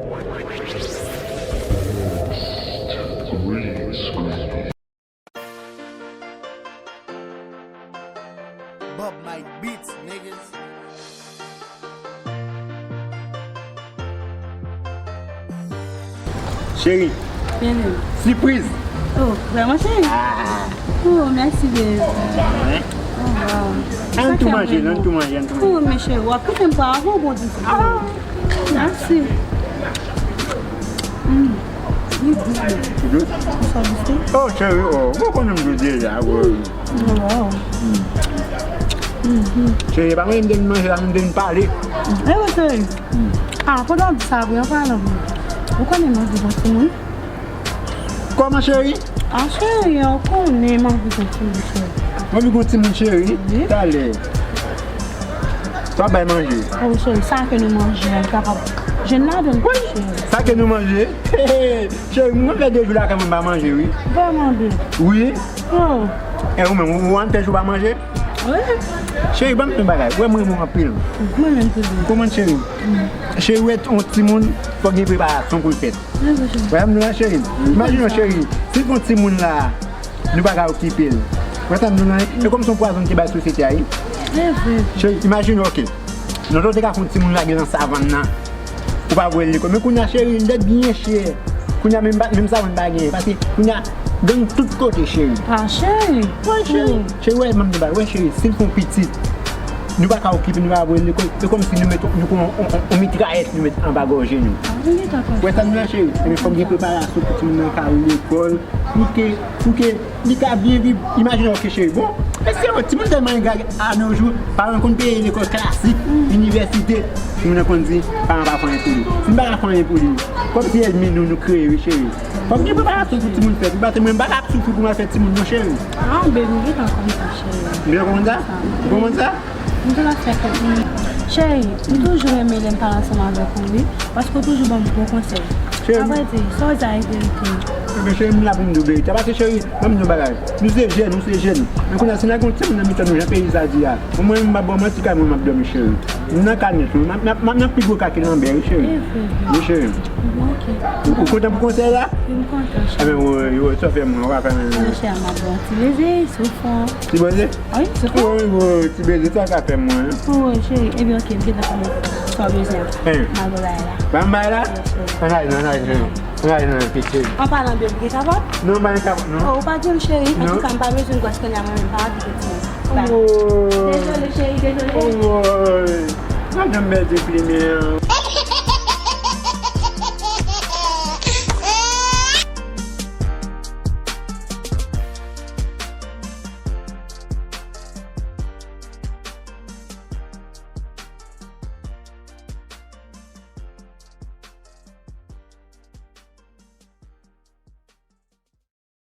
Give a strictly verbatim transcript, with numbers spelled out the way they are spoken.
Bob Mike Beats, niggas. Cheri, sipriz. Oh, vrèman, cheri? Ah. Oh, mèsi, babe. Oh, wow. Ann tou manje, ann tou manje, ann tou manje. Oh, men cheri, w ap kite m pran avan w bon di. Ah, mèsi. Mm. Li dous, men. Li dous? Ou sa dous, wi? Oh, cheri, oh, ou konnen m dous deja, wi. Oh, wow. Cheri, e pa mwen menm te vin manje la, menm te vin pale. E wi, cheri. Ah, pandan w di sa, vre, an palan vre. Ou konnen m anvi gon timoun? Kòman, cheri? Ah, cheri, ou konnen m anvi gon timoun, cheri. Ou anvi gon timoun, cheri? Wi. Talè. Sa w ap bay manje? Oh, cheri, sa ke nou manje a, li kapab jwenn ladan l, wi, cheri. Sa ke nou manje? Cheri, mwen fè de jou lakay mwen pa manje, wi. Vrèman, babe? Wi. Oh. E ou menm, ou, ou ann fè jou pa manje? Wi. Cheri, ban m yon bagay. Ou wè mwen renmen w anpil. Mwen menm tou, babe. Kòman, cheri? Cheri, ou wè yon timoun, fòk gen preparasyon pou l fèt. Wi, cheri. Wè, m di w la, cheri. Imajine w, cheri, si l gon timoun la, nou pa ka okipe l. Ou wè sa m di w la, e kòm se yon pwazon ki bay sosyete a, wi. Cheri, imajine w, oke. Lontan w te ka fè yon timoun lage nan savann nan. Ou pa voye l lekòl. Men kounye a, cheri, li dèt byen chè. Kounye a, menm pa, menm savann pa genyen. Paske kounye a, gang tout kote, cheri. Ah, cheri. Wi, cheri. Cheri, wè, m ap di w bagay. Wè, cheri, si l fè yon pitit, nou pa ka okipe, nou pa voye l lekòl. Se kòmsi nou met, nou pran yon, yon, yon mitrayèt, nou met anba gòje nou. Ah, wi, dakò. Wè, sa nou la, cheri. Ebyen, fòk gen preparasyon pou timoun nan ka al lekòl. Pou ke, pou ke li ka byen viv. Imajine w, oke, cheri. Bon, èske yon timoun tèlman engra a nos jours, paran konn peye lekòl klasik, inivèsite. Timoun nan konn di, paran pa fè anyen pou li. Si m pa ka fè anyen pou li, kòmsi ènmi nou, nou kreye, wi, cheri. Fòk gen preparasyon pou timoun fèt. Ou pa te mwen, m pa ka ap soufri pou m al fè timoun, non, cheri. Ah, baby, m gentan konn sa, cheri. M gentan konn sa? Ou konprann sa? M te la fè kèk minit. Cheri, m toujou renmen lè m pale ansanm avèk ou, wi, paske w toujou ban m bon konsèy. Cheri, avrèdi, sa w di a e verite. Ebyen, cheri, m la pou m di w verite. Paske, cheri, ban m di w yon bagay. Nou se jèn, nou se jèn. Men kounye a, si n a gen yon timoun nan mitan nou, jan peyi sa di a, mwen, m ap ba w manti, kay mwen, m ap dòmi, cheri. M nan kay nèt, wi. M ap, m ap, m ap nan pi gwo kay ke Lanbè, wi, cheri. E vre, vre. Wi, cheri. Bon, ok. Ou, ou kontan pou konsèy la? Wi, m kontan, cheri. Ebyen, wi, wi, sa w fè mwen, ou pa fè mwen. Cheri, m ap ba w ti beze sou fon. Ti beze? Wi, se bon. Wi, wi, ti beze, sa w ka fè mwen. Wi, cheri. Ebyen, ok, m gentan konnen sa w bezwen. M al bay la. Ban m bay la? Wi, cheri. Ann al, ann al, cheri. Ann al, ann al, cheri. An palan de, ou gen kapòt? Non, m pa gen kapòt, non. Oh, ou pa di m, cheri. Non. Antouka, m pa bezwen gwòs kounye a, mwen menm, pa anvi kontinye. Bye. Oh. Dezole, cheri, dezole. Oh, madanm bèl de plimen an.